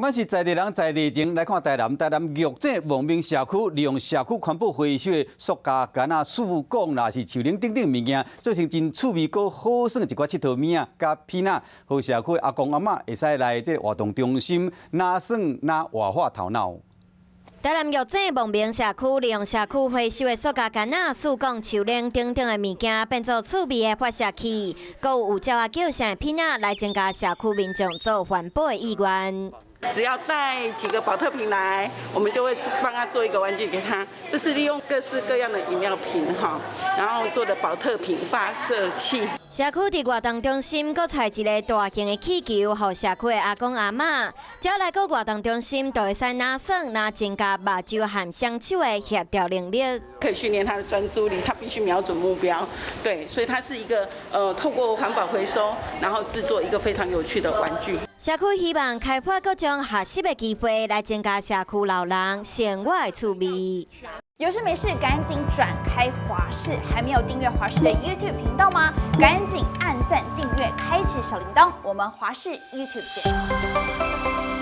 仝款是在地人在地情，來看台南，台南玉井望明社區利用社區環保回收的塑膠桿仔、塑管啦，是樹奶等等物件，做成真趣味閣好耍的一寡𨑨迌物仔佮片仔，予社區阿公阿嬤會使來這个活動中心，若耍若活化頭腦。台南玉井望明社區利用社區回收的塑膠桿仔、塑管、樹奶等等的物件，變做趣味的發射器，閣有鳥仔叫聲的片仔，來增加社區民眾做環保的意願。只要帶幾個寶特瓶來，我們就會幫他做一個玩具給他。這是利用各式各樣的飲料瓶哈，然後做的寶特瓶發射器。社區佇活動中心閣採一个大型的氣球，予社區的阿公阿嬤，只要來到活動中心，就會使若耍若增加目睭和雙手的協調能力。可以訓練他的專注力，他必須瞄準目標。對，所以它是一個透過環保回收，然後製作一個非常有趣的玩具。社區希望開發各種學習的機會，來增加社區老人生活的趣味。有事沒事趕緊轉開華視，還沒有訂閱華視的 YouTube 頻道嗎？趕緊按讚訂閱，開啟小鈴鐺。我們華視 YouTube 見。